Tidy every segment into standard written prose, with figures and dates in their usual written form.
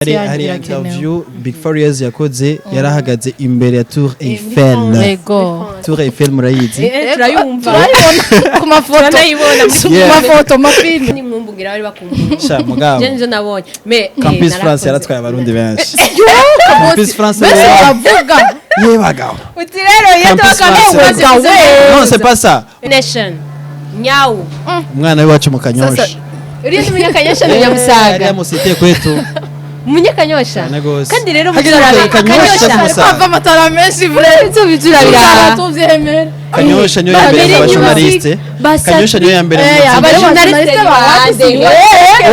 Hari Irakenewe. interview Big Farious yakoze, yarahagaze imbere ya Tour Eiffel. Tour Eiffel murayizi? Turayumva. Turayibona ku mafoto. Turanayibona muri Ku mafoto, mafilme. Ni mwumbugira bari bakumbuye. Sha mugabo. Je nivyo nabonye mais Campus France narakoze. yaratwaye Abarundi benshi. Campus France. Mbese uravuga. Ye bagabo. Uti rero iyo Campus tuba France. Campus. Non, c'est pas ça. Nation nyawu. Umwana w'iwacu mu Kanyosha. Uriya ni Munyakanyosha, ni Hariya Munyamusaga. Mu cité kwetu. Munyakanyosha. Cyane gose. Kandi rero Hagira muzurabe ngo Kanyosha Kanyosha. Musaga. Hava amatara menshi vure. Ivyo bizurabira. Tuvyemera. Kanyosha niyo ya mbere mu Babiri bajournaliste. Kanyosha niyo ya mbere mu muziki. Abajournaliste bande?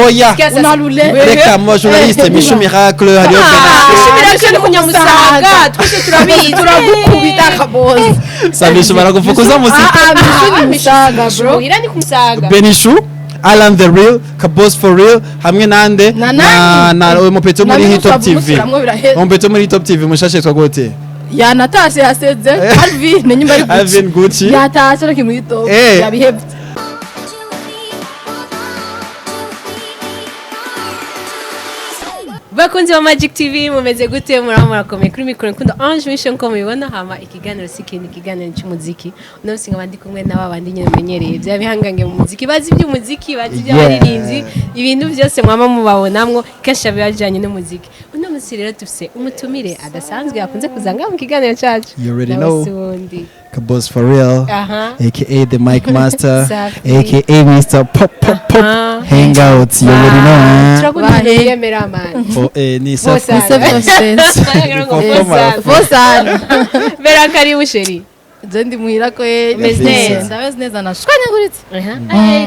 Oya. Unalule. Reka, mu bajournaliste Michou Miracle, hariyo Benashe. Miracle ni Munyamusaga, twese turabizi. Turagukubita kabosi. Samishu baragufukuza mu cité. Ah, Michou ni Musaga, bro. Muhira ni kumusaga. Benishu, Alan the Real, Kabos for Real, hamwe nande Na na nani? na uyu mupeto muri Na Hit Top TV. mushiramwo biraheze. Umupeto muri Hit Top TV mushashe twa gute? Yanatashe, yaseze. Alvin nyumba ari Gucci. Alvin Gucci. Yatashe ariko muri top. Yabihevye. Bakunzi ba Magic TV, mumeze gute? Muraba murakomeye? Kuri mikoro nkunda Ange Mission, ko mubibona. Hama ikiganiro si ikintu, ikiganiro cy'umuziki. Uno munsi nkaba ndi kumwe n'aba bandi nyine mumenyereye bya bihangange mu muziki, bazi iby'umuziki, bazi iby'abaririmbyi, ibintu byose mwama mubabonamwo kenshi biba bijyanye n'umuziki. Uno munsi rero dufise umutumire adasanzwe akunze kuza ngaha mu kiganiro cyacu. You already Nawe know. si wundi. Kabos for Real, aka the Mic Master, Safi. aka Mr Pop Pop Pop Hangout. You already know, eh? Turakunda Bahe. yemera amani. Oh, ni Bose. safi. Bosana. Bera, karibu chérie. Je ndi muhira ko ye. Umeze neza. Ndameze neza, nashwanyaguritse.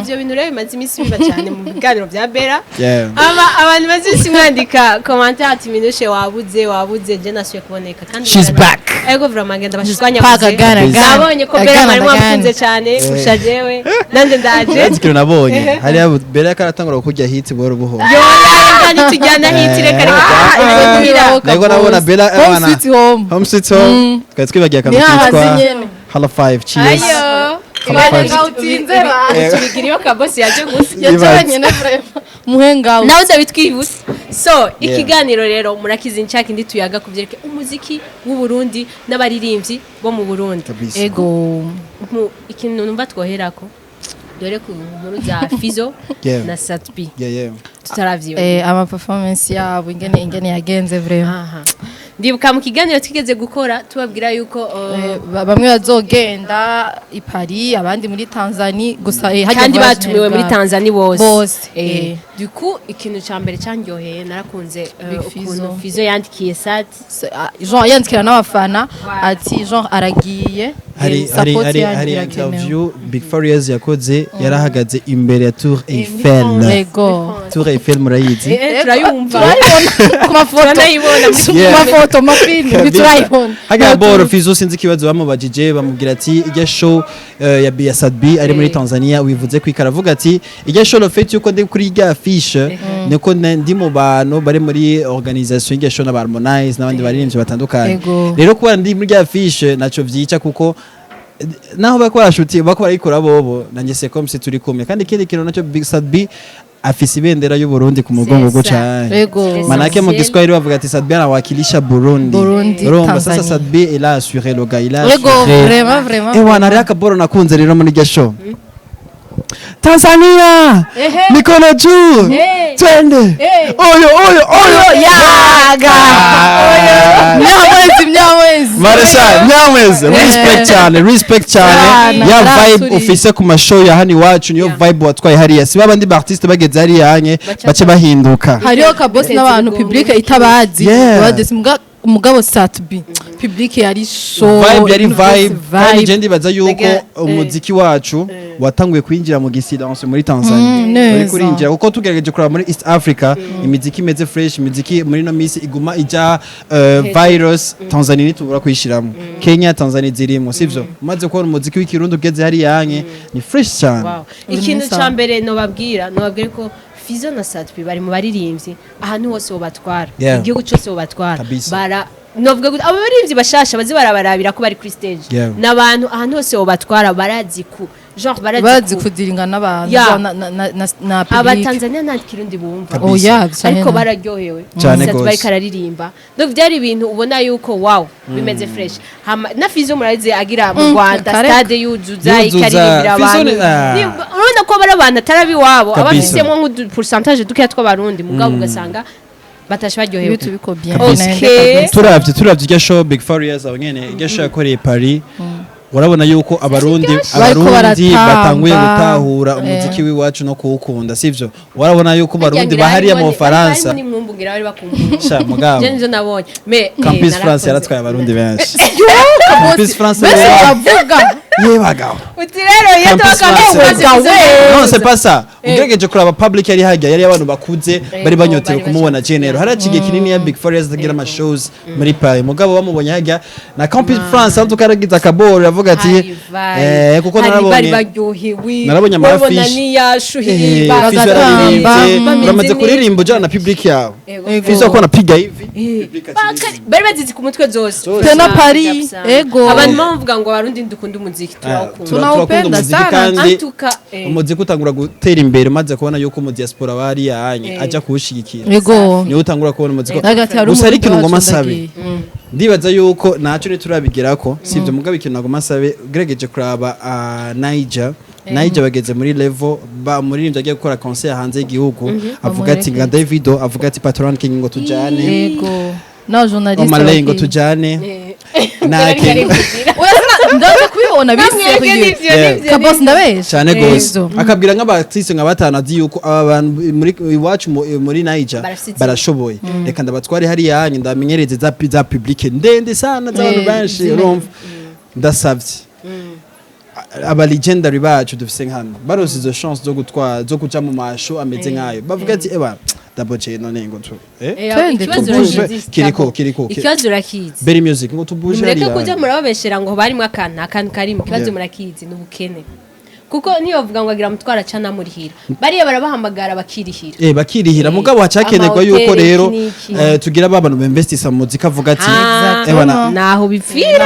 Ibyo bintu rero bimaze iminsi biba cyane mu biganiro bya Bera. Yeah. Aba abantu bazi iminsi mwandika commentaire ati: "Minushe wabuze, wabuze." Je nasuye kuboneka kandi. She's back. Ego, vraiment ngenda Back bashwanyaguze. again, again. Nabonye ko Bera Again mwari and again. mwamukunze cyane kurusha jewe, nanjye ndaje. Urazi ikintu nabonye? Hariya Bera karatangura kurya hit buhoro buhoro. Yola, ntitujyana hit, reka reka. Ah, Muhira. Nabwo nabona Bella Home abana. sweet home. Home sweet home. Twari twibagiye akantu Ni hahazi kitwa nyene. Hala 5, cheers. Ayo. Hala 5. Utinze ba. Tubigira iyo Kabosi yaje gusa. Yacaranye na vraiment muhenga. Nawe uzabitwibutsa. So ikiganiro rero murakizi nshaka indi tuyaga ku byerekeye umuziki w'u Burundi n'abaririmbyi bo mu Burundi. Kabisa. Ego. Ikintu numva twoherako dore ku nkuru za Fizo na Sat-B. Tutaravyiwe. Ama performance yabo ingene yagenze vraiment. Aha. Ndibuka mu kiganiro twigeze gukora tubabwira yuko Bamwe bazogenda i Paris, abandi muri Tanzania gusa, hajya kandi voyage batumiwe muri bwabo. Tanzania bose. Bose, eh. Du coup ikintu ca mbere cyanryoheye, narakunze Big Fizzo. ukuntu Fizo yandikiye Sat. Genre yandikira n'abafana ati genre aragiye. Hari hari Support hari yanyu hari irakenewe. interview Big Farious yakoze, yarahagaze imbere ya Tour Eiffel. Tour Eiffel murayizi? Turayumva. Turayibona ku mafoto. Turanayibona muri Ku mafoto, mafilme turayibona. Haga boro Fizo, sinzi ikibazo bamubajije, bamubwira ati ijya show ya Sat-B ari muri Tanzania wivuze kwikara, avuga ati ijya show, le fait yuko ndi kuri ijya affiche niko ndi mu bantu bari muri organisation y'ijya show na Harmonize n'abandi baririmbyi batandukanye. Rero kuba ndi muri ijya affiche naco vyica, kuko naho bako barashuti bako barayikora bobo, nanjye c'est comme si turi kumwe. Kandi ikindi kintu nacyo, Big Sat-B afise ibendera y'u Burundi ku mugongo C'est go ça. cyane. Manake mu Essentiel. Kiswahili bavuga ati Sat-B anawakilisha Burundi. Burundi, Urumva sasa Tanzania. Sat-B il a assuré, le gars il a assuré. Vraiment, vraiment. Eh wana, hariho akaboro nakunze rero muri iryo show. Tanzania! Ehe. Mikono juu! Twende! Oyo oyo oyo! Yaga. Ah. Myamwezi, myamwezi. Marshal, Nyamwezi, respect cyane, respect cyane. Cyane, Ya vibe araturiye. ufise ku mashow ya hano iwacu niyo vibe watwaye hariya. Si babandi ba artiste bageze hariya hanye bace bahinduka. Hariho Kabosi n'abantu public itabazi. Badese umugabo Sat-B public yari show. Vibe yari ibintu byose. vibe, kandi je ndibaza yuko umuziki wacu watanguye kwinjira mu gisilence muri Tanzania. Neza. Uri kurinjira, kuko tugerageje kuraba muri East Africa imiziki imeze fresh, imiziki muri no misi iguma ija virus, Tanzania nitubura kuyishiramo, Kenya, Tanzania zirimo, sivyo? Umaze kubona umuziki w'ikirundi ugeze hariya hanye ni fresh cyane. Wow. Ikintu Sawa. ca mbere nobabwira ko Fizo na Sat-B bari mu baririmbyi ahantu hose bobatwara, igihugu cyose bobatwara. Kabisa. Bara novuga gute, abo baririmbyi bashasha bazi barabarabira ko bari kuri stage. N'abantu ahantu hose bobatwara barazi ku Genre barazi Bazi kudiringa n'abantu, Ya. genre na public. Abatanzania nta Kirundi bumva. Kabisa. Oya, cyane. Ariko bararyohewe. Cyane Sat gose. bariko araririmba. Donc byari ibintu ubona yuko wow, bimeze fresh. Hama na Fizo murazi agira mu Rwanda kare. stade yuzuza, Yuzuza. ikaririmbira Fizo abantu. ah. Urabona ko bari abantu atari abiwabo, Kabisa. abafisemo nk'udu pourcentage dukeya tw'Abarundi, mugabo ugasanga batashe baryohewe. Ibitu biko bien. Kabisa. Okay. Turavye irya show Big Farious, aho nyene irya show yakoreye Paris, urabona yuko Abarundi Bariko Abarundi baratamba. batanguye gutahura umuziki w'iwacu no kuwukunda, sivyo? Urabona yuko Abarundi bahariya mu Bufaransa. Harimo n'imwumbugira bari bakumbuye. Sha mugabo. Je nivyo nabonye. Mais Campus France yaratwaye Abarundi benshi. Campus France Mbese uravuga. Ye bagabo. Uti rero iyo Campus tubaka France. Non, c'est pas ça. Ugerageje kuraba public yari hajya, yari abantu bakuze bari banyotewe bari kumubona. bashaka. General haraciye kinini ya Big Farious atagira ama shows muri Paris, mugabo bamubonye hajya na Campus France, aho tukaragiza akaboro avuga ati kuko bari narabonye baryohewe. Narabonye ama Babona affiche. niyashuhiye. Fizo Bagatamba. yararirimbye. Uramaze Bameze kuririmba ujana na public yawe. Fizo ko anapiga hivi public akiririmba. Bari bazizi ku mutwe zose. Zose. Tena Paris, ego. Abantu bavuga ngo Abarundi dukunda umuziki, turawukunda. Tunawupenda Turakunda umuziki sana. kandi Antuka umuziki utangura gutera imbere umaze kubona yuko mu diaspora bari yanye aja kuwushigikira, Ego. niwe utangura kubona umuziki. Hagati hari Gusa umurundi ariko ikintu ngoma wacu nsabe, ndagiye. ndibaza yuko ntacyo ntiturabigerako, sibyo? Mugabo ikintu nagoma nsabe, ugerageje kuraba Niger bageze muri level ba muririmbyi agiye gukora concert hanze y'igihugu, avuga ati nka Davido, avuga ati Patron King ngo tujane, Ego. Na journaliste. Omaley ngo bakiri. tujane, Nake. Nake. Oya, ndaje kubibona biserieux. Yeah. Kabos ndabesha. Cyane gose. Ego. Akabwira nk'abatiste nka batanu azi yuko aba bantu muri iwacu muri Niger Barafite barashoboye, reka ndabatware hariya hanyu ndamenyereze za public ndende sana z'abantu benshi. Urumva, ndasavye aba legendary bacu dufise nkano baronse izo chance zo gutwara, zo kuja mu masho ameze nkayo, bavuga ati eba Double J none ngo tu Twende tubuje. Kiriko, Ikibazo urakizi. Berry Music ngo tubuje Mureke hariya. kuja murababeshera ngo barimo akantu karimo ikibazo. Murakizi, ni ubukene, kuko niyo bavuga ngo agira mutwara cana murihira, bariya barabahamagara bakirihira. Bakirihira, mugabo hacakenerwa yuko Amahoteli, rero iki n'iki. Tugira ba bantu bemvestisa mu muziki, avuga ati Ah, ebana naho bipfira.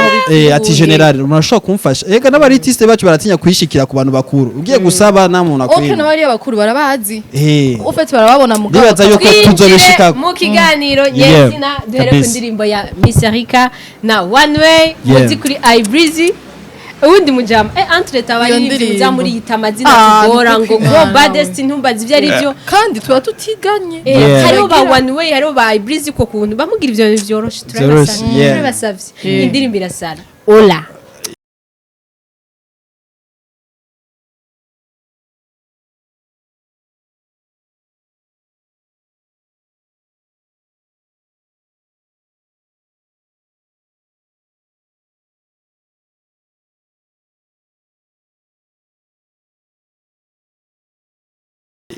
Ati general murashobora kumfasha. Ega n'abaritiste bacu baratinya kwishikira ku bantu bakuru, ugiye gusaba nta muntu Okay, akwima. n'abariya bakuru barabazi. Ufite barababona mugabo. Ndibaza yuko Twinjire tuzobishika. mu kiganiro Yeah, nyezina, duhere ku kabisa. ndirimbo ya Miss Erika na One Way. Muzi kuri iBreezy ubundi mujama entre tabaririmbyi ndirimbo. muza muriyita amazina Ah, tugora niko ngo kwimana. baddest, ntumbaze ibyo ari byo. Kandi tuba tutiganye. Yeah. Hariho ba One Way, hariho ba iBreezy, ko kuntu bamugira ibyo bintu byoroshe. Vyoroshe, Turabasavye, yeah. turabasavye. Indirimbo irasara ola.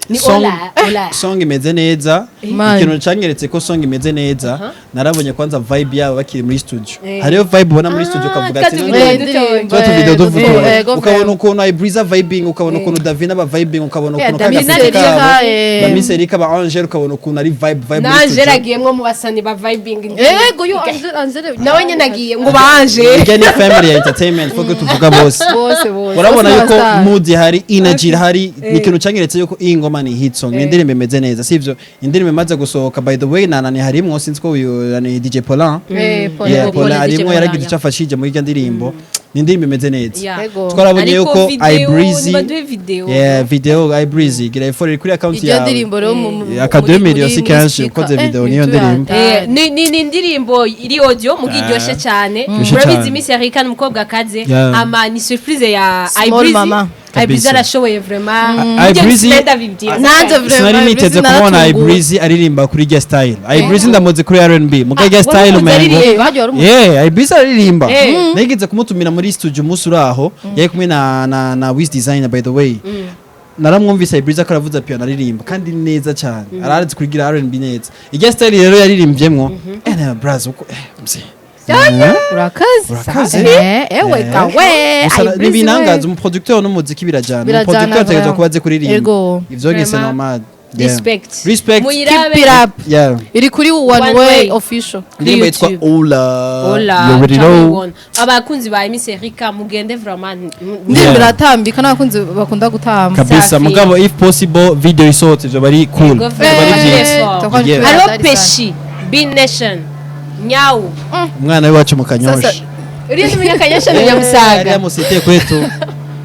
Ni ola ola. Song imeze neza. Man. Ikintu canyeretse ko song imeze neza, narabonye kwanza vibe yabo bakiri muri studio. Hariyo vibe ubona muri studio ukavuga ati twa none tuvideo dutoya. Twa tuvideo duvuga, Ego, ukabona ukuntu Ibreeza vibing, ukabona ukuntu Davina ba vibing, ukabona ukuntu Davina kagafite Erika, kabo ba Miss Erika, ba Angel, ukabona ukuntu ari vibe vibe Na muri Angela studio. agiyemwo mu basani ba vibing. Ego yo Angela, Angela. Nawe nyene agiye ngo ba Angela. Irya ni family ya entertainment, fogo tuvuga bose. Bose bose. Urabona Bose yuko n'abastar. mood ihari, energy ihari. Ni ikintu canyeretse yuko iyi ngoma ni hit song, ni indirimbo imeze neza, sivyo? Indirimbo imaze gusohoka, by the way, nanani harimwo, sinzi ko uyu ni DJ Paulin. Paulin. Yeah, Paulin, Paulin DJ harimwo, Paulin, yaragize yeah. icyo afashije muri irya ndirimbo. Ni indirimbo imeze neza. Yeah. Ego. Twarabonye Ariko yuko video, iBreezy nibaduhe video. Yeah, video iBreezy gira effort iri kuri account Iryo yawe. ndirimbo rero Aka muri- 2 million si muri kenshi speaker. ukoze video niyo ndirimbo. Ni indirimbo iri audio muga iryoshe cyane. Iryoshe Murabizi, cyane. Miss Erika ni umukobwa akaze. Yeah. Ama ni surprise ya Small iBreezy. mama. iBreezy Kabisa. arashoboye vraiment. iBreezy- Nanjye vraiment Sinari niteze Ibreezy kumubona naratunguwe. iBreezy aririmba kuri irya style. iBreezy ndamuzi kuri R&B, muga irya style wari umuzi umengo aririmba? Bagiye wari umuzi. Yeah, iBreezy aririmba. Nigeze kumutumira muri studio umunsi uri aho yari kumwe na Wiz Designer, by the way. Naramwumvise iBreezy ko aravuza piano, aririmba kandi neza cyane, arazi kurigira R&B neza. Irya style rero yaririmbyemwo, na braz uko mzee. Urakaze. Urakaze. Ewe kawe. Gusa Ibreezy n'ibinangaza we. umuproducteur n'umuziki birajyana. Birajyana, Umuproducteur ategerezwa vraiment. kuba azi kuririmba. Ego. Ivyo gese Vraiment. normal. Yeah. Respect. Respect. Muyirabe. Keep it up. Yeah. Iri kuri One One Way Way. Official kuri Indirimbo yitwa YouTube. Ola. Hola, You already know. abakunzi ba Miss Erika, mugende vraiment. Indirimbo Yeah. iratambika n'abakunzi bakunda gutamba. Kabisa. Safi. Mugabo if possible video isohotse ivyo bari cool. Yego, Vyo bari Eh, vyiza. Yeah. Hariho Peshi B Nation Nyawu. Umwana w'iwacu mu Kanyosha. Sasa, Uriya ni Munyakanyosha, ni Ariya Munyamusaga. musite kwetu.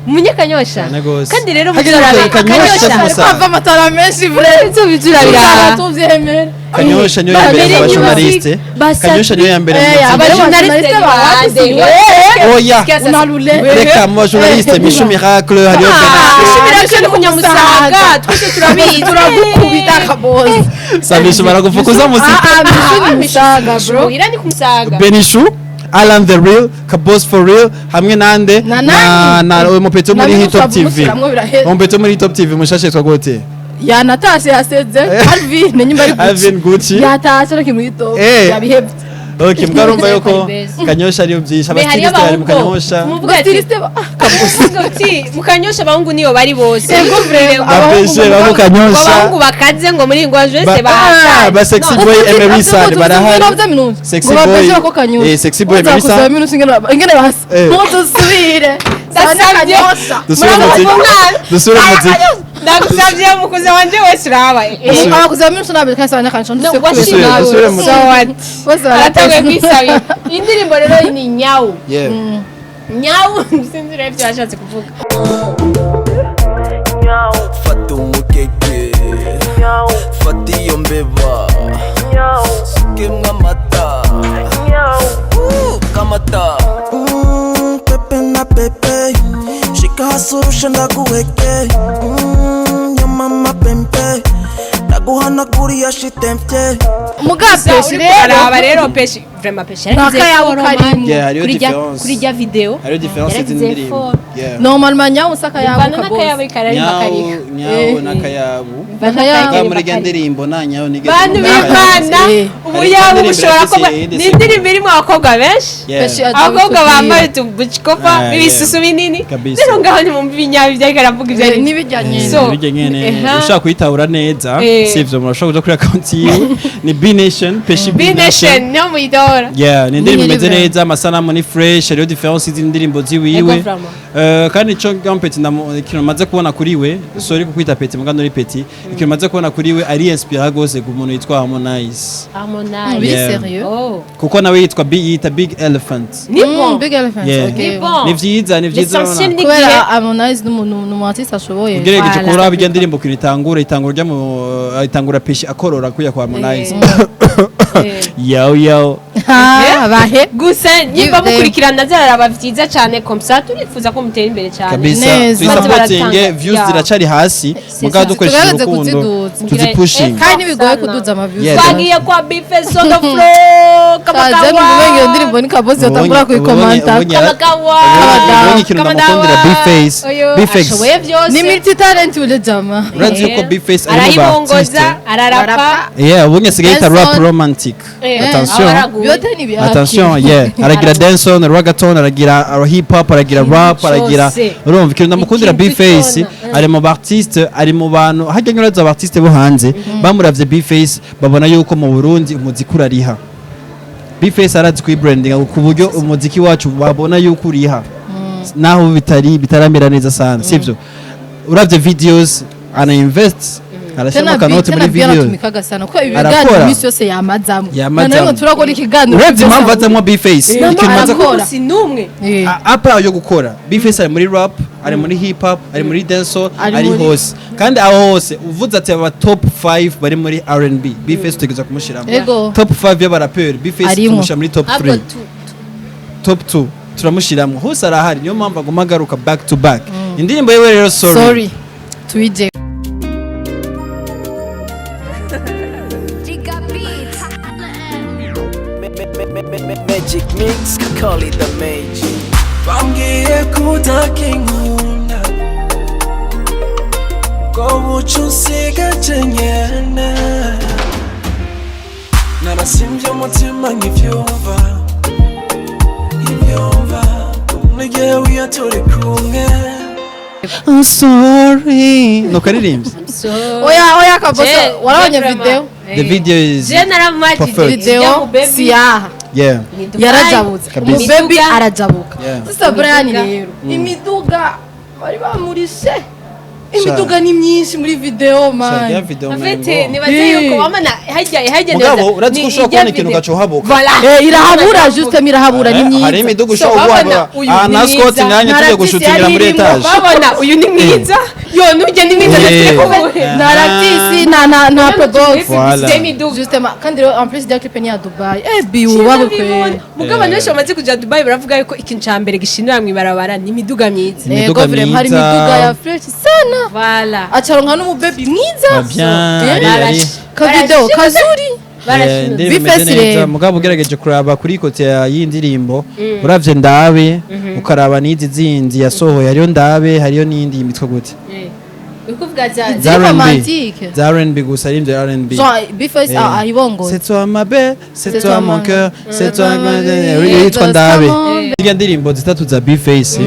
Munyakanyosha. Cyane gose. Kandi rero Hageze muzurabe Kanyosha Kanyosha. Musaga. Kwava amatara menshi vure. Tuzurabira. Tuvyemera. Kanyosha niyo ya mbere mu Babere bajournaliste. Basa- Kanyosha niyo ya mbere mu Eh, muziki. Abajournaliste Abajournaliste bande. Oya. Unalule. Reka mu bajournaliste Mishu Miracle, hariyo Mishu Bernard. Miracle ni Munyamusaga, twese turabizi. Turagukubita kabozi. Samishu baragufukuza muziki. Ah, ah, Mishu ni Musaga, bro. Muhira ni kumusaga. Benishu, Alan the Real, Kabos for Real, hamwe nande Na na nani? na umupeto muri Na Hit Top TV. mushiramwo biraheze. Umupeto muri Hit Top TV mushashe yitwa gute? Yanatashe, yaseze Alvin nyimba ari Alvin Gucci. Yatashe ariko muri top. Eh. Yabihevye. Okay, mbwa yuko Beza. Kanyosha ariyo byinshi. Mbe hariyo Abastiliste bari mu abahungu. Kanyosha. Muvuga ati Styliste ba- muvuga uti mu Kanyosha abahungu niyo bari bose. Ego vraiment. Babeshe Abahungu babo Ngo Kanyosha. abahungu bakaze ngo muri ngo jese Ah, ba Sexy Boy Emery San barahari. Sexy Boy. Eh, Sexy Boy Emery San. Ingene basa. Eh. Muzusubire. Ndasabye. Dusubire mu muziki. Dusubire mu muziki. Ndagusabye, mukuze wanje wese uraba. Dusubire. Abakuze ba minsi nabyo kandi abanyakanyosha. No, Dusubire, dusubire mu So what? Bose Aratanguye baratanguye kwisabira. Indirimbo rero ni Nyawu. Yeah. Nyawu, sinzi rero ibyo yashatse kuvuga. Fata umukeke, fata iyo mbeba, sukemwo amata. Kamata. Pepe na pepe, shika hasi urusha ndaguheke. Yo mama pempe, ndaguhanaguriya shitemvye. Mugapeshi Uri rero. kuraraba rero Peshi, vraiment Peshi Nta yaragize kayabo effort, karimo. man. Yeah, hariyo Kuri difference. Kuri rya video Hariyo difference yaragize z'indirimbo. effort. Yeah. Normalement nyawo usaka Bana n'akayabo kararirimba Nyawu, kariha. nyawu n'akayabu. N'akayabu. Bwa muri rya ndirimbo nta nyawu nigeze Bantu numva akayabu. b'Imana, Eh. ubuyabu Hari bushobora indirimbo kuba irafise ni indirimbo irimo abakobwa benshi. Yeah. Peshi Abakobwa bambaye utubucikopa Ah, n'ibisusu yeah. binini. Kabisa. Rero ngaho nimumva ibinyabi ibyo ariko aravuga ibyo ari byo. N'ibijyanye. So, Bijya nyene eha. ushaka kuyitahura neza, sivyo? Murashobora kuja kuri account yiwe, ni B Nation Peshi. B Nation niyo muyidora. Yeah, ni indirimbo Ni imeze nyiri neza, amasanamu ni fresh, hariyo difference y'izindi ndirimbo ziwiwe. Ego, vraiment. Kandi ico gampeti ikintu maze kubona kuri we, sorry kukwita Peti muga nturi Peti, ikintu maze kubona kuri we, ari inspira gose ku muntu yitwa Harmonize. Harmonize. Biri Yeah. sérieux? Oh. Kuko nawe yitwa Big, yita Big Elephant. Ni bon. Big Elephant. Yeah. Okay. Ni bon. Ni vyiza, ni vyiza. L'essentiel Urabona. ni Kubera igihe Harmonize ni umu artiste ashoboye. Ugerageje Voilà. kuraba irya ndirimbo ukuntu itangura, itangura rya mu itangura Peshi akorora kuya kwa Harmonize. Yo yo. Ah, bahe. Gusa nimba Give them. mukurikirana zararaba vyiza cyane, comme ça turifuza ko mutera imbere cyane. Kabisa. Neza. Tuyisapotinge. Baratanga. Views Yeah. ziracari hasi, mugabo ça. dukoresheje Tugerageze urukundo kuziduza. tuzipushinga. Kandi ntibigoye kuduza ama views. Yeah. Twagiye kwa Bife Sodo Flow. Kaje numva iyo ndirimbo ni kabozi yatangura kuyikomanta. Kamakawa. Ubonye ikintu ndamukundira B-Face? B-Face Ashoboye byose. Ni multi talent ule jama. Urazi yuko B-Face ari mu ba Arayibongoza, artiste. ararapa. Yeah, ubonye asigaye yita rap Dancehall. romantic. Attention. Abaraguye. Byote ni bihaki. Attention, yeah, aragira dancehall, reggaeton, aragira hip hop, aragira rap, aragira. Cyose. Urumva ikintu ndamukundira Ikintu B-Face, cyona. ari mu ba artiste, ari mu bantu harya nyurazo aba artiste bo hanze bamuravye B-Face babona yuko mu Burundi umuziki urariha. B-Face arazi kuyibrandinga ku buryo umuziki wacu babona yuko uriha naho bitari bitaramera neza sana, sivyo? Uravye videos ana invest, arashyiramo akanoti muri tena video. anatumikaga sana kuko ibi Arakora. biganiro iminsi yose yamazamo. Yamazamo. Noneho turakora ikiganiro. Uravye impamvu azamwo B-Face, ikintu maze arakora. Si n'umwe. Apa yo gukora, B-Face ari muri rap, ari muri hip hop, ari muri dancehall, Ari ari muri- hose. Kandi aho hose uvuze ati aba top 5 bari muri R&B, B-Face tutegereza kumushiramo. Ego. Top 5 y'abaraperi, B-Face Arimo. tumushyira muri top Ahubwo 3, top 2 turamushyiramo hose, arahari. Niyo mpamvu aguma agaruka back to back. Indirimbo yiwe rero, Sorry. Sorry. Tuije. Giga Beats. Magic mix, call it the magic. Bambwiye ko utakinkunda, ko buca unsigaje nyene. Narasimvye umutima nkivyumva, nkivyumva n'igihe wiyo turi kumwe. I'm sorry, nuko aririmbye. Oya, oya, Kaboso, warabonye video? The video is Je naramajije. perfect. Video siyaha. Yarajabutse. Kabisa. Umubebi arajabuka. Sasa Brian, Imiduga. rero imiduga bari bamurishe, imiduga ni myinshi muri video, man. Ya video En fait, mengo. nibaze yuko wamana hajya hajya. Mugabo neza. urazi Ni ko ushobora ijya kubona ikintu video. ugaca uhabuka. Voilà. Irahabura, juste irahabura, ni myiza. Hari imiduga So, ushobora babona guhabura. uyu Ah, ni na mwiza. Scott nganya Nta tujye ratisi gushutingira yari muri irimo. étage. Babona uyu ni mwiza, yo nujya ni mwiza. Eh. Nta ratisi, nta probox. Voilà. Imiduga. Justement, kandi rero en plus rya clip ni ya Dubai, bi wubahwe kweli. Mugabo abantu benshi bamaze kuja Dubai baravuga yuko ikintu ca mbere gishinira mw'ibarabara ni imiduga myiza. Imiduga Ego, vraiment, hari myiza. imiduga ya fresh sana. Voilà. Acaronka n'umubebi mwiza. Ah, bien, ari. Ka video kazuri. Barashinze. Indirimbo imeze Bifesi neza. rero. Mugabo ugerageje kuraba kuri côté y'indirimbo, uravye Ndabe, ukaraba n'izi zindi yasohoye, hariyo Ndabe, hariyo n'iyindi yitwa gute? Uri kuvuga za Ziri Za R&B. romantique. Za R&B gusa, ari R&B. Genre Bface ayibongoye. C'est toi ma belle, c'est C'est toi toi mon ma- cœur, c'est toi ma ma vie, yitwa Ndabe. mon- Zirya ndirimbo zitatu za Bface,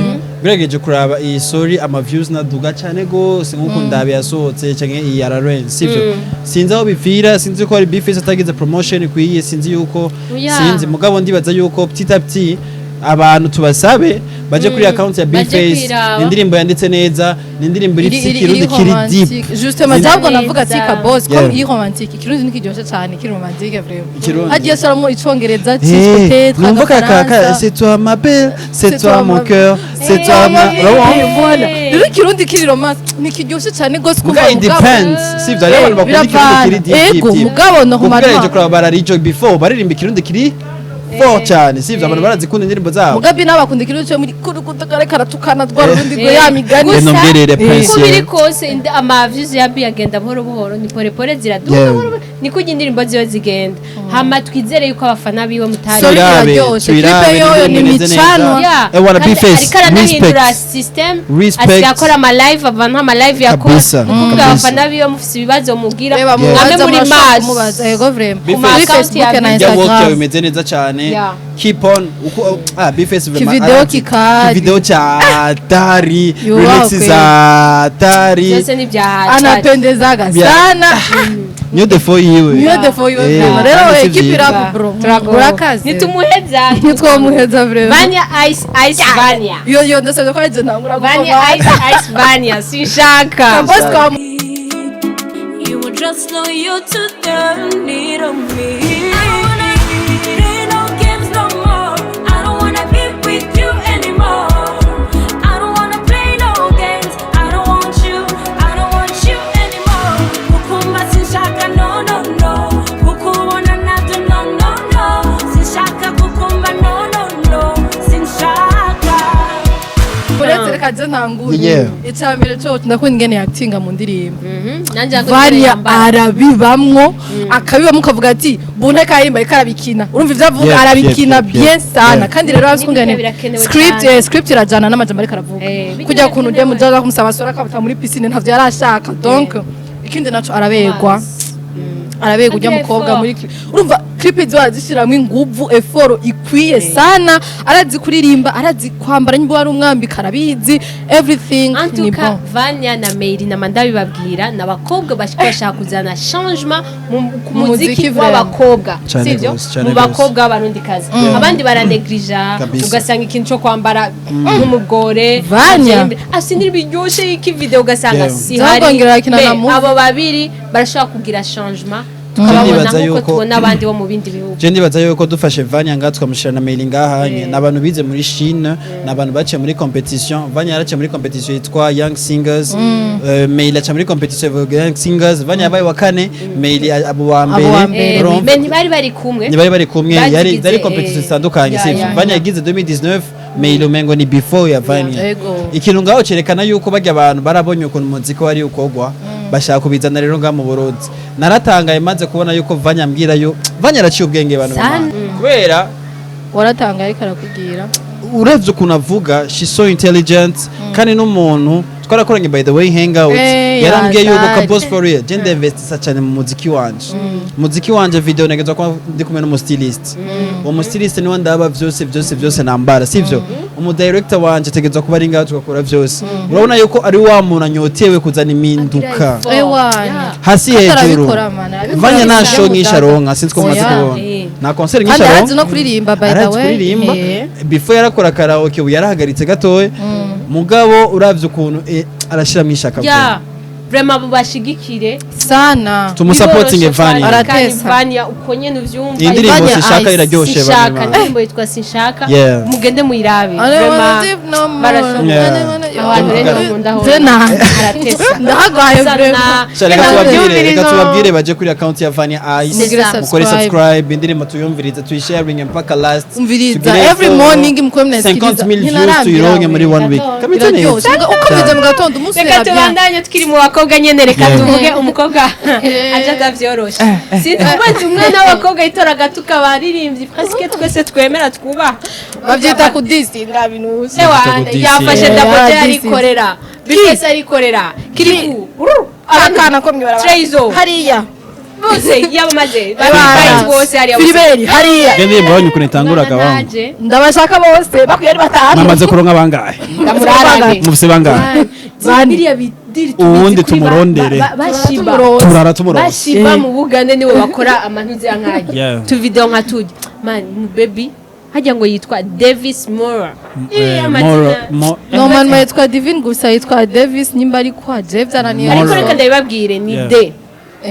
ugerageje kuraba iyi Sorry, ama views naduga cyane gose nkuko Ndabe yasohotse canke iyi Araren, sivyo? Sinzi aho bipfira, sinzi ko ari Bface atagize promotion ikwiye, sinzi yuko Oya. sinzi, mugabo ndibaza yuko petit à petit abantu tubasabe baje kuri account ya Baje Bface. kwiraba. Ni indirimbo yanditse neza, ni indirimbo iri ifite iri ikirundi iri kiri deep. romantique, justement. Jabwo navuga ati Kabos, comme iri romantique, ikirundi nikiryoshe cyane, kiri romantique vraiment. Ikirundi. Hagiye ashyiramo icongereza cyinshi, Hey, peut-être numva ka agafaransa. c'est toi ma belle, c'est toi mon ma- cœur, c'est toi ma Eh, voilà. Rero ikirundi kiri romance nikiryoshe cyane gose Muga kumva. it depends, sivyo? Hariho abantu bakunda ikirundi kiri deep, deep, Ego, deep. mugabo Kuko normalement ugerageje kuraba bararijo before baririmba ikirundi kiri fort cyane, sivyo? Abantu barazikunda indirimbo zabo. Mugabe nawe bakunda ikirundi cyo muri kurukuta kare karatukana rwa rundi rwe ya migani. Gusa, Enombwerere Prince. uko biri kose ama views ya B agenda buhoro buhoro, ni pole pole ziraduka. Buhoro buhoro niko ujya indirimbo ziwe zigenda, hama twizere yuko abafana biwe mutari Sorry, Tuyirabe, iraryoshe. tuyirabe, Clip yoyo ni ni imeze neza. micanwa. Yeah. Eh, wana Kandi Bface, ariko aranahindura respect. system. Respect. Asigaye akora ama live, abantu ama live yakora. Kabisa, Kuvuga kabisa. abafana biwe mufise ibibazo mubwira, Reba mwame mubaza, muri murashobora maso kumubaza, yego, vraiment. Ku ma Kuri account Facebook ya na Ijya work yawe Instagram. imeze neza cyane. Keep on uko Bface vraiment Kivideo arazi. kikali. Kivideo cha hatari. Yubawe Remix kweli. za hatari. Byose ni bya hatari. Anapendezaga Bya- sana. Niyo défaut yiwe. Niyo défaut yiwe, Eh, vraiment. Rero kandi si keep it vyiza. up, bro. Turagowe. Urakaze. Nitumuheza. Ntitwomuheza vraiment. Vanya Ice Ice Vanya. Iyo ndasabye ko ari ntangura. Vanya Ice Ice Vanya sinshaka. Kabos kwa You were just loyal to the need of me. I don't wanna play no games no more. I don't wanna be with you anymore. I don't wanna play no games. I don't want you. I don't want you anymore. Kukumva sinshaka, no no no. Kukubona nabyo, no no no. Sinshaka kukumva, no no no. Sinshaka. Uretse reka je ntangure. Icya mbere cyo ndakunda ingene yatinga mu ndirimbo. Nanjye Vanya arabibamwo, akabibamwo ukavuga ati bunte kayimba ariko arabikina, urumva ivyo avuga, arabikina bien sana. Kandi rero N'ibyo ukungene birakenewe script cyane. Script irajana n'amajambo ariko aravuga. Bijya Kujya kuntu ugiye birakenewe. mujaza kumusaba sora akabuta muri piscine, ntavyo yarashaka. Donc ikindi naco arabegwa, arabega ujya Agira mukobwa effort. muri urumva clip ziba arazishiramwo inguvu, effort ikwiye sana. Arazi kuririmba, arazi kwambara, nimba wari umwambika arabizi, everything ni Antuka bon. Vanya na Meiri na Manda bibabwira ni abakobwa bashika bashaka kuzana changement ku Mu muziki muziki w'abakobwa, Cane sivyo? gose, cane Mu gose. bakobwa b'abarundikazi abandi baranegrija, Kabisa. ugasanga ikintu cyo kwambara nk'umugore Vanya. afite indirimbo iryoshe y'iki video ugasanga si hari. Zabongera bakina na Mais movie. abo babiri barashobora kugira changement, tukababona Ndibaza nk'uko tubona abandi bo mu bindi bihugu. Je ndibaza yuko dufashe Vanya ngaha tukamushira na Mailing ngaha, ni abantu bize muri Chine, ni abantu baciye muri competition. Vanya yaraciye muri competition yitwa Young Singers, Mail aca muri competition ya Young Singers. Vanya yabaye wa kane, Mail abo wa Abo wa mbere. mbere. Urumva? Mais ntibari bari kumwe. Ntibari bari kumwe, yari Bazigize, yari competition zitandukanye, sivyo? Vanya yagize 2019, Mail umengo ni before ya Vanya. Ikintu ngaho cerekana yuko barya abantu barabonye ukuntu umuziki wari ukogwa, bashaka kubizana rero ngaha mu Burundi. Naratangaye maze kubona yuko Vanya ambwira yo Vanya araciye ubwenge, abantu Sana. b'Imana. Kubera Waratanga ariko arakubwira. Uravye ukuntu avuga, she's so intelligent, kandi n'umuntu Twarakoranye, by the way, hangout. Yarambwiye yuko yatari. Kabos, for real, je ndinvestisa cyane mu muziki wanje. Muziki wanje, video ntegezwa kuba ndi kumwe n'umu stylist. Uwo mu stylist niwe ndaba vyose vyose vyose nambara, sivyo? Umu director wanje ategezwa kuba ari ngaho, tugakora vyose. Urabona yuko ari wa muntu anyotewe kuzana impinduka Ewana. hasi Kandi hejuru. arabikora, man, arabikora. Vanya nta show nyinshi Data. aronka, sinzi ko mumaze Oya. kubona nta concert nyinshi Kandi arazi aronka. no kuririmba, by the Arazi way. kuririmba. Before yarakora karaoke, ubu yarahagaritse gatoya. Mugabo uravye ukuntu arashiramo ishaka. Ya, vraiment abo bashigikire. Sana. Tumusapotinge Vanya. Aratesa. Vanya uko nyene uvyumva. Iyi ndirimbo Vanya Sinshaka Ice. iraryoshe. Sinshaka. Banywa. Indirimbo yitwa Sinshaka. Yeah. Mugende muyirabe. I don't wanna Vraiment, live no more. barashoboye. Yeah. Abantu rero nkunda ho Je nanje. aratesa. Ndahagwaye vraiment. Sha, reka tubabwire baje kuri account ya Vanya Ice, Mugire mukore subscribe. subscribe, indirimbo tuyumvirize, tuyisharinge mpaka last. Umviriza Tugire every morning mukwe mnasikiliza. 50,000 views tuyironke muri one week. Kameze neza. Biraryoshe. Ukomeze mu gatondo umunsi Reka urabya. tubandanye tukiri mu bakobwa nyene, reka tuvuge umukobwa aje atavyoroshe. Sinzi umaze umwana w'abakobwa yitora agatuka abaririmbyi presque twese twemera twubaha. Bavyita kudisinga binusi. Ewa, kudisi. yafashe Yeah, dabote this is- arikorera bifese, arikorera kiriku. Akana ko mwibarabara. Trezo. Hariya. Bose yabamaze Ewa. bayi bose hariya bose. Filiberi hariya. Iyo ndirimbo wanyu ukuntu itanguraga wangu. Naje Ndabashaka bose bakwiye ari batanu. Mwamaze kuronka bangahe? ndamurarane. Mufise bangahe? Biriya bidiri Uwundi tubizi kuri tumurondere. bashiba. Tumuronse. Turara tumuronse. Bashiba mu Bugande nibo bakora amantuzi ya nkajya tu video nka tujya man baby hajya ngo yitwa Davis Mora. Moro Normalement yitwa Divine, gusa yitwa Davis nimba ari kwa Jeff byananiye. Ariko Moro. reka ndabibabwire ni D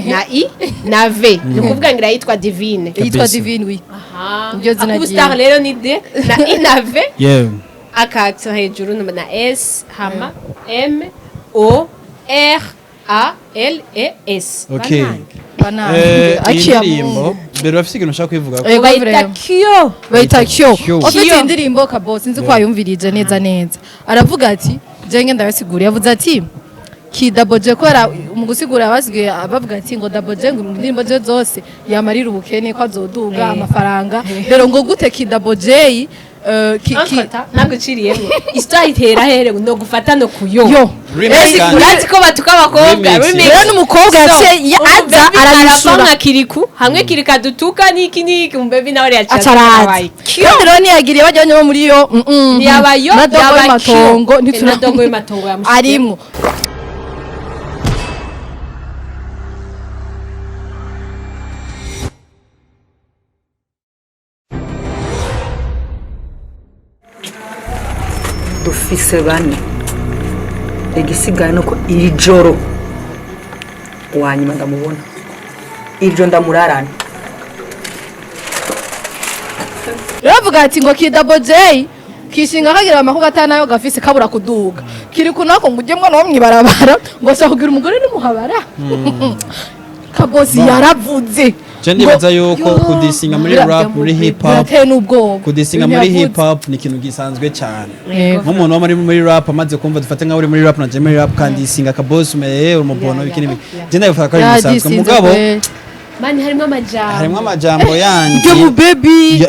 na I na V, ni ukuvuga ngo yitwa Divine. Yitwa Kabisa. Divine, oui. Niryo zina Akubu star ryiwe. rero ni D na I na V, Yeah. akatsa hejuru na S hama M O R A L E S. Okay. Banange. Iyi Aciye ndirimbo mbere urafise ikintu ushaka kuyivuga? Ego, Bayita vraiment. Kyo. Bayita Kyo. Kyo. Ufite Kyo. indirimbo kabo sinzi ko wayumvirije neza neza. Aravuga ati jenge ndabasigura, yavuze ati ki Daboje ko mu gusigura basigaye bavuga ati ngo Daboje ngo indirimbo ze zose yamarira ubukene ko azoduga amafaranga, rero ngo gute ki Daboje ki Amfata naguciriyemo histoire itera here no gufata no kuyo. Yo. Remix Esi kandi. urazi ko batuka abakobwa. Remix, Remix. Rero n'umukobwa yaciye aza arabishura. Arava nka Kiriku hamwe Kirika dutuka niki niki umubebi nawe yaciye Acaraza kandi rero ntiyagiriye bajyanye bo muri yo Ntiyabayo, na dogo yaba y'amatongo. Kyo. Ntitura Na dogo y'amatongo yamushikiye. Arimwo. Dufise bane, igisigaye nuko iri joro uwanyuma ndamubona, iri joro ndamurarana. Rero avuga ati ngo ki Double J kishinga kagira amakuru atanayo gafise kabura kuduga kiri kunako ngo ujye mwana wo mwibarabara ngo ashaka kugira umugore n'umuhabara. Kabosi yaravuze. Je ndibaza ngo, yuko yo, kudisinga muri rap, muri hip hop, birateye n'ubwoba. kudisinga Ibintu muri yavuze. hip hop ni ikintu gisanzwe cyane. Yego. Nk'umuntu wo muri rap amaze kumva, dufate nkaho uri muri rap na je muri rap, kandi isinga Kabosi umeye umubono biki n'ibiki, je ndabifata ko ari ibintu bisanzwe. Yadisinze Mugabo kweli. Mani harimo amajambo. Harimo amajambo yandi Yo mu baby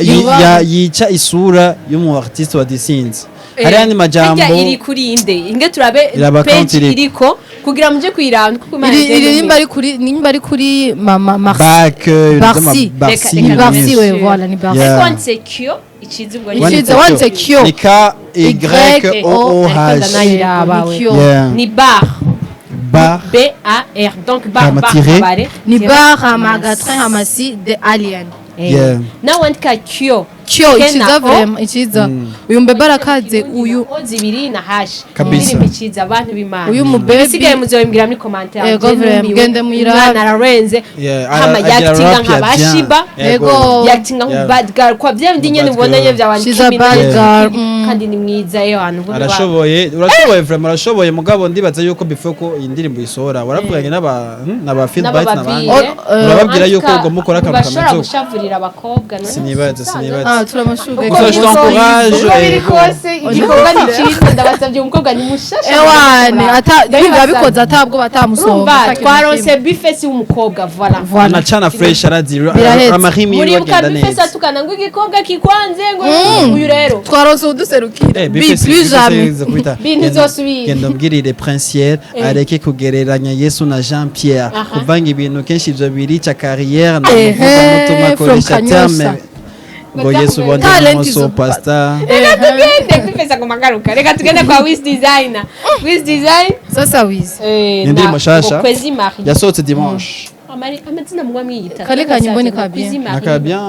yica isura y'umu artiste wa disinze. Hari andi majambo. Harya iri kuri inde inge turabe Iraba account page iriko. iriko kugira muje kuyiraba kuko Imana iri igenda iri nimba imbere. ari kuri nimba ari kuri mama Marcy. Back ibintu Barsi. by'ama- Barsi, Reka- Ni reka- Barsi ibintu we byinshi. voilà, ni Barsi. Yeah. Ariko wanditse Kyo iciza ubwo Iciza, Wanditse wanditse Kyo. Ni K Y O O Ariko H. ndanayiraba we. Ni Kyo. Yeah. Ni bar. Bar. B A R donc bar Hama bar tiré. kabare. Ni Tiré. bar hama hamasi the alien. Yeah. Nawe wandika Kyo. Kyo K na iciza O. vraiment iciza uyu mbebe arakaze uyu. O zibiri na hashi. Kabisa. Indirimbo iciza abantu b'Imana. Uyu mu baby. Ibisigaye muzobimbwira muri commentaire. Yego, Je vraiment, numiwe. gende muyirabe. Umwana ararenze. Yeah, Hama agira yakitinga rap nka ya bien. bashiba. Yego. Yakitinga nka Yeah. bad girl kwa bya bindi nyene Bad ubona girl. nyene bya She's a bad girl. Kandi ni mwiza yo hantu Arashoboye, urashoboye vraiment, urashoboye. Mugabo ndibaza yuko before ko iyi ndirimbo isohora waravuganye n'aba n'aba Feedbite n'abandi, urababwira yuko ugomba ukora akantu bashobora kameze uko. gushavurira abakobwa none. Sinibaza, sinibaza. Ah, turamashurwe. Uko Gusa je t'encourage. Uko biri kose, igikorwa ni cyiza. Ndabasabye, umukobwa ni mushasha. Ewane, ata biba bikoze atabwo batamusonga. Urumva twaronse Bface w'umukobwa, voilà. Na chana fresh arazi Birahetse. amarimi Muribuka bagenda Bface neza. atukana ngo igikobwa kikwanze, ngo uyu rero. Twaronse uduserukira. Eh, Bi Bface- plus Bface jamais. yize kubita. Bi ntizosubira. Genda mbwirire Princière areke kugereranya Yesu na Jean Pierre, kuvanga ibintu kenshi ivyo birica carrière na Ehe, mutuma from akoresha Kanyosha. terme ngo Yesu bonde Talent umunsi is wo pastor. Reka tugende, Bface aguma agaruka. Reka tugende kwa Wiz Designer, Wiz Design. Sasa Wiz. Eh, Ni indirimbo nshasha. ngo Kwezi Marie. Yasohotse dimanche. Amazina mugwa mwiyita. Kale kanyimbo ni ka bien. Kwezi Marie. Naka bien,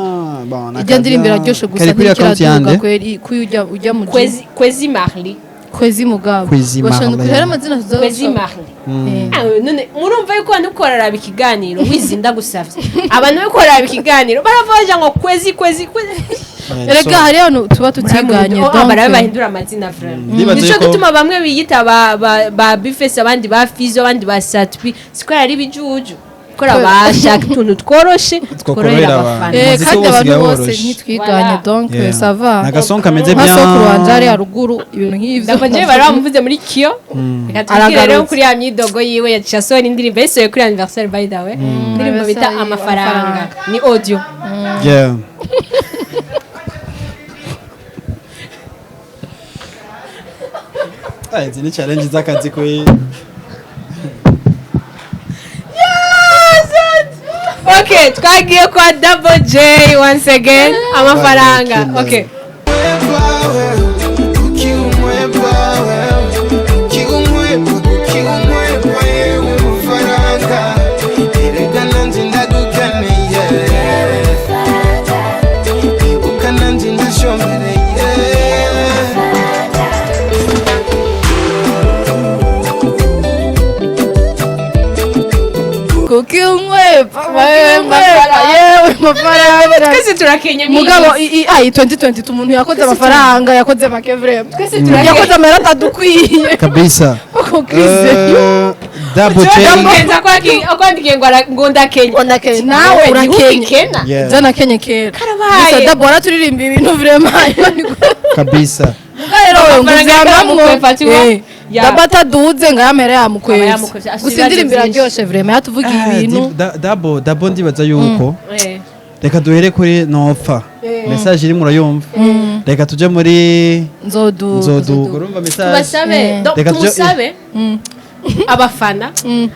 bon, naka Ijya ndirimbo bien. iraryoshe gusa Kari kuri account ntikiraduga yande. kweri kuyo ujya mu gym. Kwezi Marie. Kwezi mugabo. Kwezi Bashaka Marley. kuhera amazina tuzoza. Kwezi Marie. Eh. Ah, none murumva yuko abantu koraraba ikiganiro, wizinda gusavye abantu bari koraraba ikiganiro baravaja ngo kwezi kwezi kwezi. Erega hari abantu tuba tutiganye. Oh, Donc barabe bahindura amazina vraiment. Ndibaza Nico yuko- gituma bamwe biyita ba Bface, abandi ba Fizo, abandi ba Satpi, siko ari ibijuju kora bashaka utuntu tworoshe tworohera abantu. abafana. Eh, Umuziki kandi wose abantu usigaye bose woroshe. ntitwiganye. Voilà. Donc Yeah. ça va. Nagasong kameze Nka bien. sokuru wanje ari haruguru, ibintu nk'ivyo. Ndabwo njyewe bari bamuvuze muri kiyo. Reka tubwire rero Aragarutse. kuri ya myidogo yiwe yaciye asohora indirimbo yayisohoye kuri anniversaire, by the way, indirimbo bita Anniversaire, Amafaranga, ni audio. Yeah. Ah, izi ni challenge z'akazi kwe. Okay, twagiye kwa Double J once again, Amafaranga. Okay. Ukiumwepa wewe, ukiumwepa, ukiumwepa yewe mafaranga, erega nanje ndagukeneye, ibuka nanje ndashomereye. Kuki umwepa, mafaranga, yewe mafaranga. Twese turakenye. Mugabo ai 2022 umuntu yakoze amafaranga, yakoze make vraiment. Twese turakenye. Yakoze amahera atadukwiye. Kabisa. Koko Chris. Double J. Ndamugenza akwandikiye ngo ngo ndakenye. Ndakenye. Nawe urakenye. Kena. Yeah. Je nakenye kera. Karabaye. Gusa Double araturirimba ibintu vraiment. Kabisa. Rero wewe ngo Amafaranga uzamamwo. yaramukwepa, tu vois. Ya. Double ataduze ngo ayamere Aba yamukwevye. yamukwevye, afise Gusa indirimbo ibibazo byinshi. iraryoshe vraiment, yatuvugiye Ah, ibintu. Double ndibaza yuko Eh. reka duhere kuri nopfa, message iri murayumva, reka tuje muri Nzoduga. nzoduga, urumva message. Tubasabe donc Reka tumusabe abafana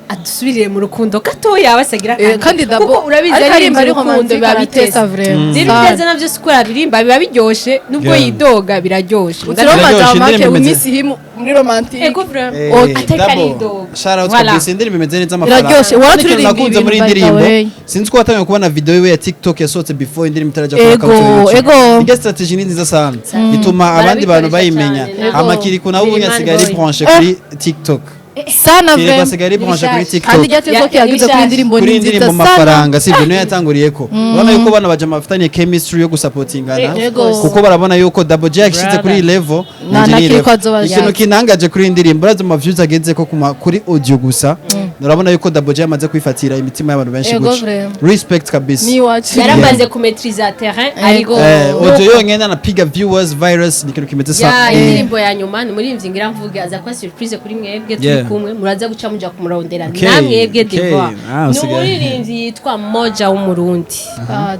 adusubirire mu rukundo gatoya basagira. Eh, kandi Double kuko urabizi ariko aririmba aririmba ari urukundo romantique, biba aratesa bitesa vraiment. rero ibyiza navyo siko aririmba biba biryoshe, nubwo Yeah. yidoga biraryoshe. Utiriwe Biraryoshe, amajambo make indirimbo imeze- we miss him muri romantique. Ego vraiment. Eh, Atari Double, aridoga. shout out Voilà. kabisa, indirimbo imeze neza, amafaranga. Iraryoshe, Kandi waraturirimba ikintu nakunze ibintu muri by the indirimbo, way. sinzi ko watangiye kubona video yiwe ya TikTok yasohotse before indirimbo itarajya kuri Ego, account ya YouTube. ego. Irya strategy ni nziza sana, ituma abandi bantu Barabikoresha bayimenya. cyane. Amakiriku nawe ubu Biri asigaye ari man boy. branche kuri TikTok. Sana Kiriko vraiment. asigaye ari branche kuri Kandi TikTok. irya TikTok Ya, yagize kuri ibishasha. indirimbo Kuri ni indirimbo nziza sana. Mafaranga, sibyo? Niyo yatanguriyeko, urabona yuko bano baja bafitanye chemistry yo gusapotingana, Yego. kuko barabona yuko Double J yashyize kuri iyi level, Na- nanjye na ni Kiriko level. azoba Ikintu yaje. kinangaje kuri iyi ndirimbo, urazi ama views ageze ko kuri audio gusa, urabona yuko Double J yamaze kwifatira imitima y'abantu benshi Yego, gutya. vraiment. Respect kabisa. Ni iwacu. Yaramaze kumetriza terrain ariko Eh, audio yonyene anapiga viewers virus, ni ikintu kimeze ya sa. indirimbo ya nyuma ni umuririmbyi ngira mvuge, aza kuba surprise kuri mwebwe turi Yeah. kumwe, muraza guca muja kumurondera. Okay, Namwebwe okay. Devoir Ah, ni usigaye. umuririmbyi yitwa Moja w'Umurundi. Ah,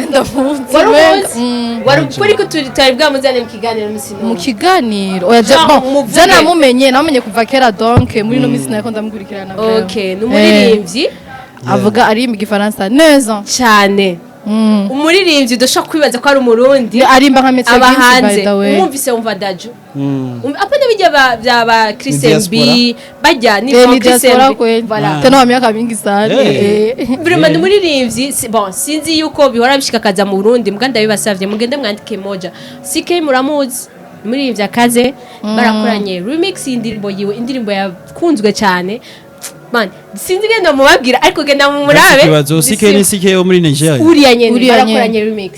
ndamuzi. Wari Wenga. umuzi? Wari kuri ko tutari bwamuzane mu kiganiro musi? Mu kiganiro oya, Jean, bon, umuvuge. je namumenye kuva kera, donc muri ino minsi nariko ndamukurikirana vraiment. Okay, ni umuririmbyi. Avuga aririmba igifaransa neza. Cyane. Umuririmbyi udashobora kwibaza ko ari Umurundi. Arimba nka Metro Aba Gims, by hanze the way. umwumvise wumva Daju. Apana bijya bya ba Chris Ni MB bajya ni Eh, bon ni Chris diaspora MB. kweli. Voilà. Tena wa miaka mingi sana. Eh. Eh. Vraiment ni umuririmbyi, bon, sinzi yuko bihora bishikakaza mu Burundi, mbwa ndabibasavye mugende mwandike Moja CK, muramuzi, umuririmbyi akaze, barakoranye remix y'indirimbo yiwe, indirimbo yakunzwe cyane. Man, sinzi genda mubabwira, ariko genda mumurabe. Ikibazo, CK ni CK wo muri Nigeria? Uriya nyene. Uriya nyene. Barakoranye remix.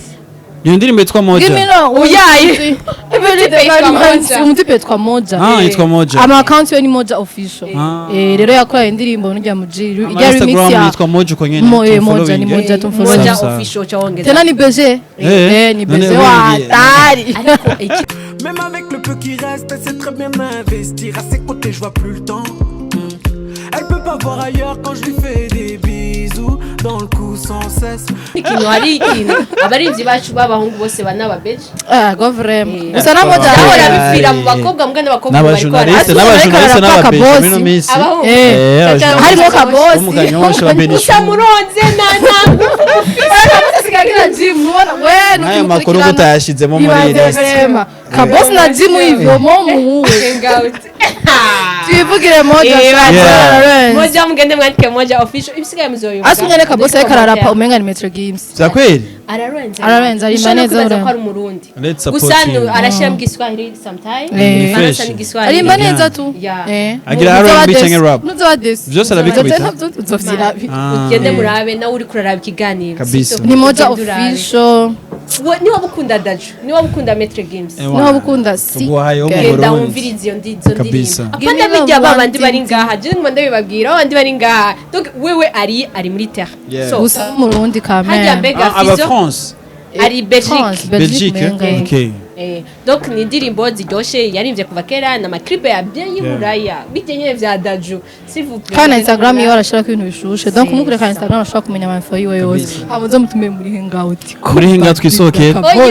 Iyo ndirimbo yitwa Moja. Gimino. Uyaye. Umutipe yitwa Moja. Umutipe yitwa Moja. Ah, yitwa Moja. Ama account yo ni Moja official. Ah. Rero yakoraye indirimbo n'urya muji Ama ijya remix Instagram ya yitwa Moja uko nyene. Mo- Moja ni tumfollowing. Moja tumfollow. Moja Sawa. official chawongeza. Tena ni BG. Eh, Ni none BG wewe wa ndiye. hatari. Ariko iki Même avec le peu qui reste, elle sait très bien investir. À ses côtés, je vois plus le temps. Elle peut pas voir ailleurs quand je lui fais des bisous dans le cou sans cesse. Ikintu, hari ikintu abaririmbyi bacu b'abahungu bose banababeje. Ah, go vraiment. Gusa na Moja Bahora arahora. bipfira mu bakobwa mbwa n'abakobwa bariko N'abajournaliste, Asuka n'abajournaliste, ariko n'ababeje arapaka muri ino bosi. minsi. Abahungu. Abajournaliste. Harimo kabosi. Bo mu Kanyosha, ba Benishu. Gusa muronze na nta N'aya makuru ko utayashizemo muri iyi list. Kabosi na jimu ivyo mo muwe. Hangout. Twivugire Moja. Yeah. Moja, mugende mwandike Moja official, ibisigaye muzoyumva. Asa umwene Kabosi ariko ararapa umenga ni Metro Games. Vya kweli? Ararenze. Ararenze, arima Ushobora no neza kwibaza uremba. ko ari umurundi. Let's support Gusa him. arashyira mu Giswahili sometime. Eh. Arasa Fresh. n'igiswahili. Arimba neza tu. Yeah. Agira R&B canke rap? Nuzoba desi. Vyose arabikubita? Uzovyirabi. Ah. Ugende murabe nawe uri kuraraba ikiganiro. Kabisa. Ni Moja Ugende urabe. official. Niba ukunda Dadju, niba ukunda Maître Gims, Niba ukunda si. Tuguhaye wo mu genda Burundi. wumvirize iyo izo ndirimbo. Kabisa. Apana bijya ba bandi bari ngaha, je nguma ndabibabwira, ba bandi bari ngaha. Donc wewe ari muri terre. Yeah. So Gusa mu Burundi hajya kamere. mbega Ah, aba Fizo France, ari Belgique. France, Belgique. Belgique. Menga. Okay. Donc ni indirimbo ziryoshe yaririmbye kuva kera na maclip ya bien y'Iburaya bijya nyene vya Dadju, s'il vous plaît. Kandi na Instagram iyo arashirako ibintu bishushe. Donc umukureka na Instagram ashobora kumenya ama info yiwe yose. Kabisa. Amuze mutume muri hangout. Muri hangout twisohokere. Oyo!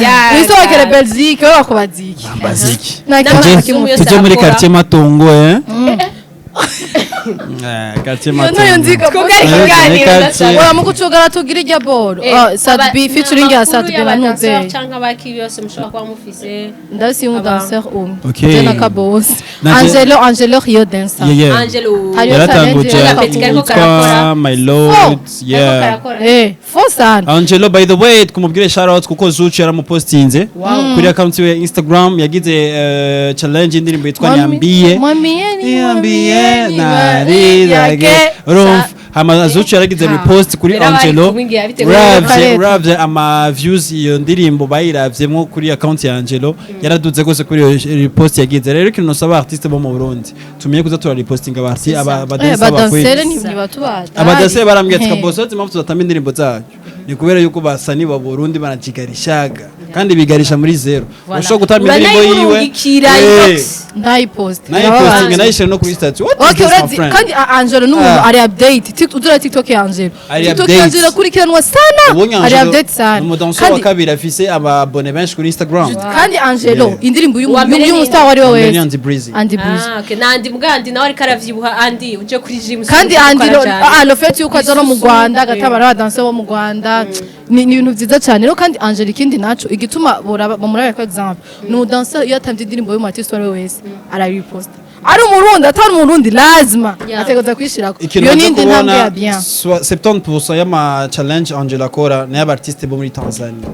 Yeah, Wisohokere yeah. Belgique, wowe bakubaza iki? Baziki. Nta kibazo Tuje- na kimwe. Tuje muri Arakora. quartier Matongo, eh? Quartier Iyo ntayo Matongo. nziga. Twugare Eh, ikiganiro quartier. ndasaba. Oya, mu gucugara tugira irya boro. Ah, Sadbi featuring ya Sadbi na Ntuze. Canke abaki byose mushobora kuba mufise. Ndasi umu danseur umwe. Okay. Je na Kabosi. Nanje- Angelo Angelo Rio Dancer. Yeah. Angelo. Hariyo Yaratanguje challenge Kariko yitwa karakora. My Lord. Yeah. Karakora. Fo sana. Angelo, by the way, twumubwire shout out kuko Zuchu yaramupostinze kuri account yiwe ya Instagram, yagize challenge indirimbo yitwa Nyambiye. Mwambiye. Niambie narizage urumva hama Zuchu yaragize repost kuri Rero bari Angelo. kumwingira biteguye. Uravye Kareta. uravye ama views iyo ndirimbo bayiravyemwo kuri account ya Angelo yaraduze gose kuri iyo repost yagize. Rero ikintu nosaba artiste bo mu Burundi, tumenye kuza tura repostinga aba artiste, aba badansa Badansere bakwiye. ntibatubaza. Abadase barambwiye ati kaboso ati impamvu tudatamba indirimbo zacu ni kubera yuko basani ba Burundi banajigarishaga kandi bigarisha muri zero. Ushobora gutamba indirimbo yiwe Uranayimurungikira inbox. Ntayipost. Nayipostinga, nayishira no kuri status. What is Okay, this, my urazi friend? kandi Angelo n'umuntu Ah. ari update. Uzura TikTok ya Angelo. Ari TikTok update. ya Angelo akurikiranwa sana. Ubonye Ari Angelo update sana. ni umudanseur wa Kandi kabiri afise ababone benshi kuri Instagram. kandi Angelo Yeah. indirimbo Uwa mbere ni y'umustar wari we Mbere ni wese. Andy Breezy. Andy Breezy. Ah, okay. Na Andy mbwa Andy nawe ariko aravyibuha. Andy uje kuri gym. Kandi usanga Andy ukora cane. le fait yuko aza no mu Isusu, Rwanda agatabara abadanse bo mu Rwanda ni ibintu vyiza cyane. Rero kandi Angelo ikindi naco igituma bamurabira ko example ni umudanse, iyo atamvye indirimbo y'umu artiste uwo ari we wese arayiposta, ari umurundi atari umurundi lazima ategereza kwishirako. Ikintu Iyo maze nindi ntambwe ya kubona bien. 70% y'ama challenge Angela akora ni y'abartiste bo muri Tanzania.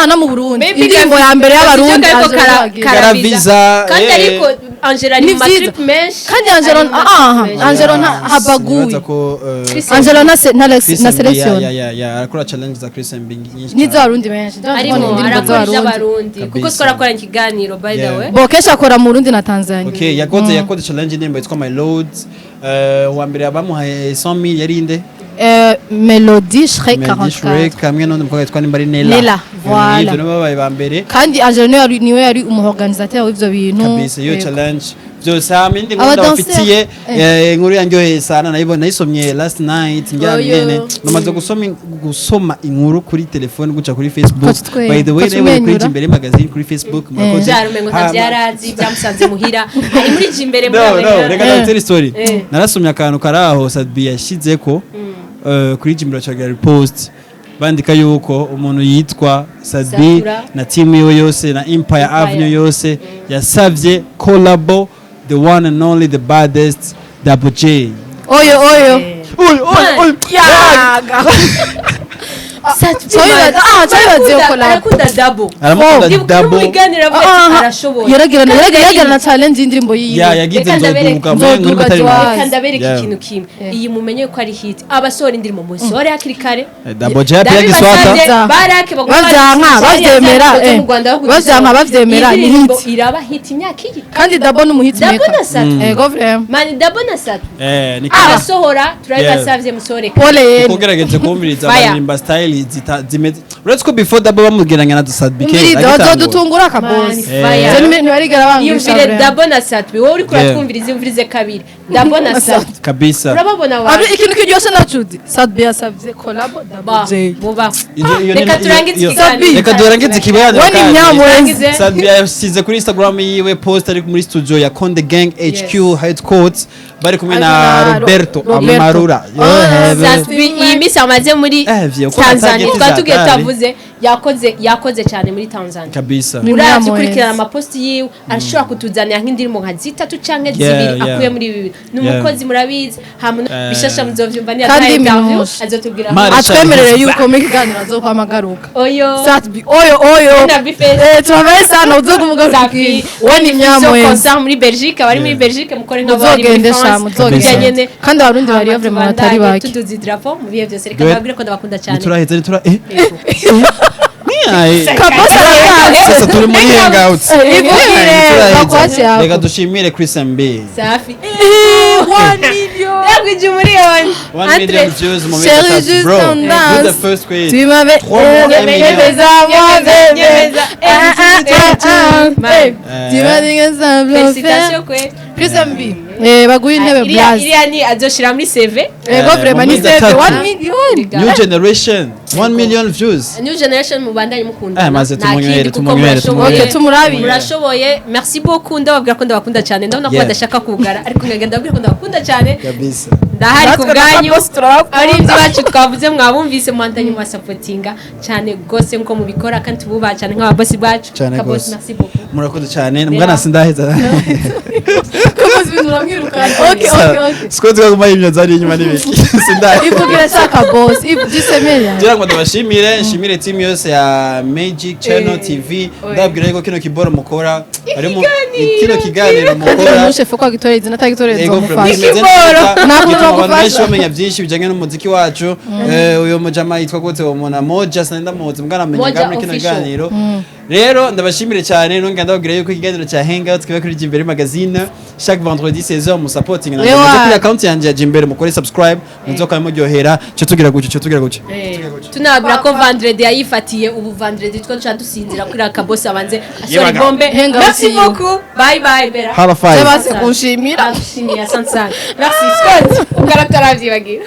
No mu Burundi Maybe indirimbo ya mbere y'abarundi kariko Angelo yagize. Karaviza, kandi ariko Angela ari Ni mu matrip vyiza. menshi. Kandi Angelo Ari mu matrip menshi. Angelo nta habaguye. Nibaza ko Chris Angelo nta Chris na MB, selection ya, arakora challenge za Chris MB nyinshi cyane. n'iz'abarundi benshi. Arimo Indirimbo arakora z'abarundi. iby'abarundi kuko Kabisa. twarakoranye ikiganiro, by the way. Bo kenshi akora mu Burundi na Tanzania. Okay, yakoze challenge indirimbo yitwa My Lord. Uwa mbere bamuhaye 100,000 yari inde? Melody Shrek Melody 44. Shrek hamwe n'undi mukobwa yitwa nimba ari Nella. Nella, voilà. Ivyo nibo babaye ba mbere. Kandi Angelo niwe yari umuorganisateur w'ivyo bintu. Kabisa iyo Yego. challenge byose hamwe indi nkuru Abadanseur. ndabafitiye, inkuru yanjyoheye sana nayibona nayisomye last night ndyamye Oyo. nyene namaze gusoma inkuru kuri telefone guca kuri Facebook. Ko tutwe- By the way, ko nawe kuri tumenyura. Jimbere magazine kuri Facebook, murakoze. Byarumengo ntabyarazi byamusanze muhira ari muri Jimbere muri No, no, Amerika. reka ndagutere story. Eh. Narasomye akantu kari aho Sadbi yashizeko kuri Jimbere cagira repost bandika yuko umuntu yitwa Sadbi Sakura. na team yiwe yose na Empire Empire. Avenue yose yasavye collabo the one and only, the baddest Double J. Oyo oyo. Oy oy oy. Yaga. Sadbi, Sorry, man. ah, Ah, cyabaze yo collab. Arakunda Dabo. Aramukunda. Ndibuka no mu Dabo. biganiro avuga ati arashoboye. Yaragirana challenge y'indirimbo yiwe. Ya, yagize Reka ndabereke. nzoduga mwe Nzoduga mutari Joas. Reka ndabereke Yeah. ikintu kimwe, iyi mumenye ko ari hit. Abasohora indirimbo musohore hakiri kare. Double J pia giswata. Ndabibaza. Barake baguma Bavyanka, bavyemera, mu Rwanda Bavyanka, bavyemera, ni indirimbo hit. Iraba hit imyaka iyi. Kandi Dabo ni umuhit Dabo maker. na Satu. Ego vraiment. Mani, Dabo na Satu. Ni Abasohora turabibasavye, musohore kare. Pole yene. Kugerageza kumviriza Fire. baririmba style zita zimeze, uretse ko before Dabo bamugeranya na Sat-B Umviriza, bazodutungura Mani, akabosi. fire. Je ntibarigera bangurisha Yumvire vraiment. Dabo na Satu. Wowe uriko uratwumviriza, yumvirize kabiri Dabo na Satu. Kabisa. Urababona Abi, abantu. ikintu kiryoshe nacuzi, Sat-B yasavye collabo Double Ba, J. bubaho. Iyo Reka turangize ikiganiro. Reka turangize ikiganiro. We ni Kandi. Mnyamwezi. Sat-B yasize kuri Instagram yiwe post ari muri studio ya Konde Gang HQ headquarters, bari kumwe na Ari na Roberto Roberto. Amarura. Sat-B iyi minsi amaze muri Vye, uko Tanzania target twari tugiye zatari. twavuze yakoze cyane muri Tanzania. Kabisa. Ni Uravye Mnyamwezi. ukurikirana amaposti yiwe, arashobora kutuzanira nk'indirimbo nka zitatu canke zibiri akuye muri ibi. Ni umukozi, murabizi. Hama bishasha muzovyumva ni Kandi yaduhaye interview, minushe. azotubwira. Mari- Atwemerere yuko mu kiganiro azokwamagaruka. Oyo. Sat-B oyo oyo. Na Bface. Turabaye sana uzogumugaruka. Safi. We ni Mnyamwezi. Concert muri Belgique, abari muri Belgique mukore nk'abari muri Muzogende sha. France. Muzogende. Bijya nyene. Kandi Abarundi bariyo vraiment batari Tubandanye bake. tuduza idarapo mu bihe byose. Reka Duet. ndababwire ko ndabakunda cyane. Nituraheze nitura niyaye. Kabosi arakaze. Sasa turi muri hangout. Ivugire bakwasi Reka yako. dushimire Chris MB. Safi. 1 million. Yakwije umuriyoni. 1 million views mu Chérie, minsi juste bro. on You're danse. the first queen. Tu m'avais Trois mois, un million. aimé à moi, bébé. Nyemeza. Ah, ah, ah, ah. Man. Eh, tu m'as dit que ça me Félicitations kwe. Chris MB. Baguha intebe Iriya Blaze. iriya ni azoshira muri CV. Ego vraiment ni mu minsi save atatu. 1 million. New generation, 1 million views. New generation, mubandanye mukundana. Maze Nta tumunywere, kindi, kuko tumunywere, murashoboye. tumunywere. Okay, tumurabire. Murashoboye. Merci beaucoup. Ndababwira ko ndabakunda cyane. Ndabona ko Yeah. badashaka kugara, ariko nkagenda ndababwira ko ndabakunda cyane. Kabisa. Ndahari ku Natwe na bwanyu. Kabosi turabakunda. Ari iby'iwacu twavuze, mwabumvise. Muhandanye mubasapotinga cyane rwose nkuko mubikora, kandi tububaha cyane nk'ababosi bacu. Cyane Kabosi, rwose. merci beaucoup. Murakoze cyane. Mbwana sindaheza. Kabosi ibintu uramwirukana. Okay. Siko twaguma imyoza ari inyuma n'ibiki. Sindaheza. Ivugira shaka boss. Ivugisemera. Ngira ngo ndabashimire, nshimire team yose ya Magic Channel TV. Ndababwira yuko kino kiboro mukora harimo kino kiganiro mukora. Umushefu ko agitoreza izina atagitoreza Yego, umufasha. bimeze neza. Ntabwo Gituma abantu nagufasha. benshi bamenya byinshi bijyanye n'umuziki wacu. Uyu mujama yitwa gute? Uwo muntu Moja sinenda muzi mbwana amenya Moja ngaha muri kino Official. kiganiro. Rero ndabashimire cyane, nongera ndababwira yuko ikiganiro cya Hangout kiba kuri Jimbere Magazine chaque vendredi 16h. Mu supporting na Ewa. muje kuri account yanjye ya Jimbere mukore subscribe, muzoka muryohera. Cyo tugira gutyo, cyo tugira gutyo. Tunababwira ko vendredi yayifatiye ubu. Vendredi two duca dusinzira kuri Akabosi abanze asora Yebaga. ibombe. Hangout Merci yiwe. beaucoup, bye bye Bera. Hala five. Base kunshimira. Agushimiye, asante sana, merci Scott. Ubwo aratavyibagira.